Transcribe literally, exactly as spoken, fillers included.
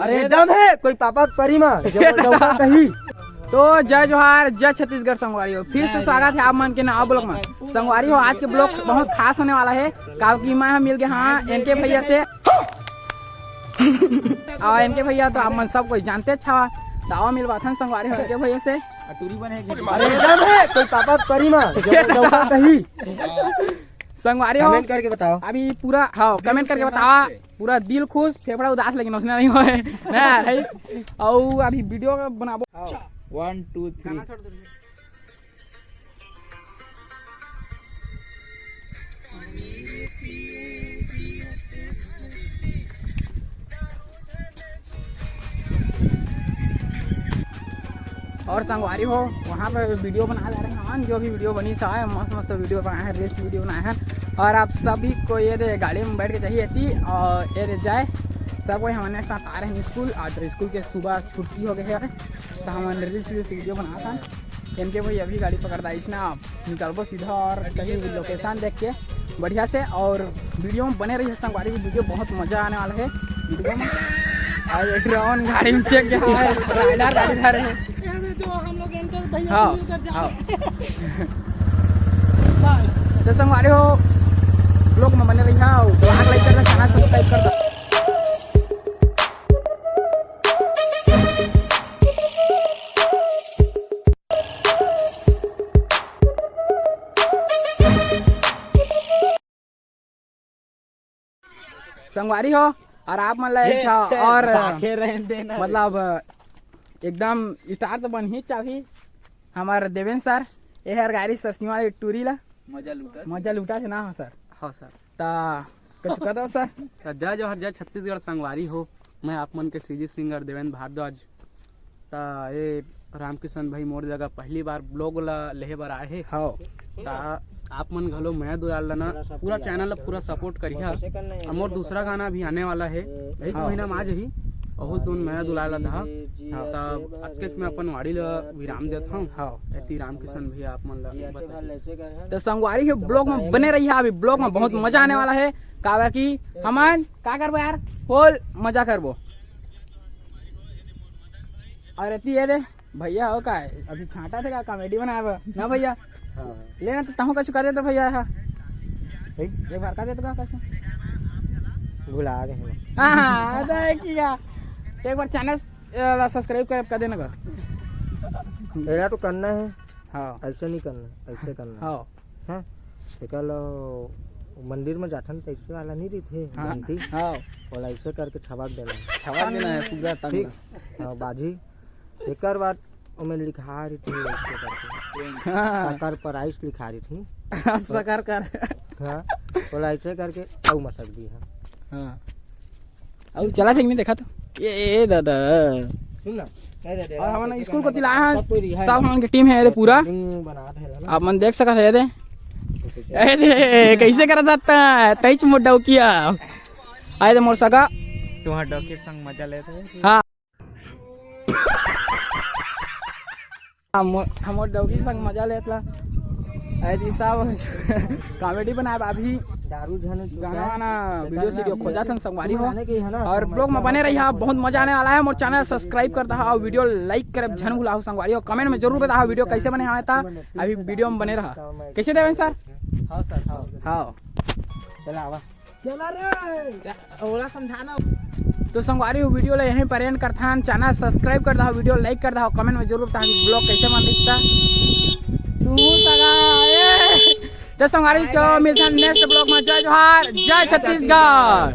अरे एकदम है, कोई पापा के परी मा, जब डौका कही। तो जय जोहार, जय छत्तीसगढ़ संगवारी हो, फिर से स्वागत है आप मन के नवा ब्लॉग में। संगवारी हो, आज के ब्लॉग बहुत खास होने वाला है, काबर कि मैं हम मिल गए हाँ एनके भैया से। और एनके भैया तो आप मन सब कोई जानते अच्छा, तो आओ मिलवाथन संगवारी हो एनके भैया से। अरे एकदम है, कोई पापा के परी मा, जब डौका कही। संगवारी हो, कमेंट करके बताओ। अभी पूरा, हाँ, कमेंट करके बताओ। पूरा दिल खुश, फेफड़ा उदास, लेकिन उसने नहीं होए। ना, राइट? अउ अभी वीडियो बनाबो। वन, टू, थ्री। और संगवारी हो, वहाँ पे वीडियो बना जा रहे हैं, जो भी वीडियो बनी सा है, मस्त मस्त वीडियो बनाए हैं, रील्स वीडियो बनाए हैं। और आप सभी को ये दे गाड़ी में बैठ के चाहिए थी और ये दे जाए, सब कोई हमारे साथ आ रहे हैं स्कूल। आज तो स्कूल के सुबह छुट्टी हो गई है, तो हम रील्स वीडियो बना था। एनके भाई अभी गाड़ी पकड़ता है इसने, आप निकलबो सीधा और कहीं लोकेशन देख के बढ़िया से। और वीडियो में बने रहिए संगवारी, वीडियो बहुत मजा आने वाला है वीडियो में। और ये ड्रोन गाड़ी में चेक किया है, राइडर गाड़ी धरे हैं। ये जो हम लोग एनके भैया हाँ, से मिलकर जा हाँ। रहे हैं। तो संगवारी हो, ब्लॉग में बने रहिए, ब्लॉग लाइक कर दो, चैनल सब्सक्राइब कर दो। संगवारी हो, और आप मन ला एक झा और आखे रहन देना। मतलब एकदम स्टार तो बन ही चाही हमार देवेंद्र सर। ये हर गाड़ी सर सिंह वाली टूरी ला मजा लूटा। मजा लूटा थे ना सर। हाँ सर। ता कुछ कह दो सर। ता जय जोहार, जय छत्तीसगढ़ संगवारी हो। मैं आप मन के सीजी सिंगर देवेंद्र भारद्वाज। ता ये रामकिशन भाई मोर जगह पहली बार ब्लॉग ला लेहे बर आए हे। हाँ। ता आप मन घलो मया दुलार ला ना, पूरा चैनल ला पूरा सपोर्ट करिहा। और मोर दूसरा गाना भी आने वाला है, यही हाँ। महीना में आ जही। बहुत दून मया दुलार ला था। हाँ। ता अतकेच में अपन वाड़ी ला विराम देत हूँ। हाँ। एती रामकिशन भैया आप मन ला बता। तो संगवारी के ब्लॉग में बने रहिए, अभी ब्लॉग में बहुत मजा आने वाला है। काबर कि हमन का करबो यार, फुल मजा करबो। और एती ये दे भैया हो का है? अभी छांटा थे का कॉमेडी बनाए बर? ना भैया। हाँ। लेना तो तहूँ कछु कर दे तो भैया हा। ठीक। एक बार कर दे तो का कछु? भुला गए हैं। हाँ, हाँ, तो एक ही का। तो एक बार चैनल, अ, ला सब्सक्राइब कर, कर देना का। मेरा तो करना है। हाँ। ऐसे नहीं करना, ऐसे करना। हाँ। हाँ। एकर लो मंदिर में जाथन तैसे वाला नहीं रहिथे, हाँ। घंटी। हाँ। ओला ऐसे करके छबाक देना। छबाक देना है पूरा तंग। ठीक। हाँ, बाजी। एकर बाद ओमे लिखा रहिथे ऐसे करके। हाँ। सकर पर आइस लिखा रहिथे। सकर कर। हाँ। ओला ऐसे करके अउ मसक दी है। हाँ। अउ चला थे कि नहीं देखा तो? ए, ए दादा। सुन ना। अरे, अरे, और हमन स्कूल कोती लाए हन, सब कोई रिहा सब है। हमन के टीम है ये पूरा। टीम बना दे ना। आप मन देख सकत है ये दे। ए दे, कैसे करत हस? तैच मोर डौकिया। आए दे मोर सगा। तुम्हार डौकी संग मजा लेते हैं। हाँ। हमर, हमर डौकी संग मजा लेत ला। ऐ दिशा कॉमेडी बनाए बा अभी। दारू झन गाना वाना वीडियो सीडियो खोजा थन संगवारी हो। और ब्लॉग में बने रही, बहुत मजा आने वाला है। मोर चैनल सब्सक्राइब कर दहा और वीडियो लाइक करे झन भुलाहू संगवारी हो। कमेंट में जरूर बताहा वीडियो कैसे बने हवे ता। अभी वीडियो में बने रहा। कैसे देवेन सर? हाँ सर, हाँ। हाँ। चला आवा। चला रे। ओला समझाना। तो संगवारी हो, वीडियो ला यहीं पर एंड करथन। चैनल सब्सक्राइब कर दहा, वीडियो लाइक कर दहा, कमेंट में जरूर बताहा कि ब्लॉग कैसे बन दिखता। तू सगा, ए। तो संगवारी, चलो मिलथन नेक्स्ट ब्लॉग में। जय जोहार, जय छत्तीसगढ़।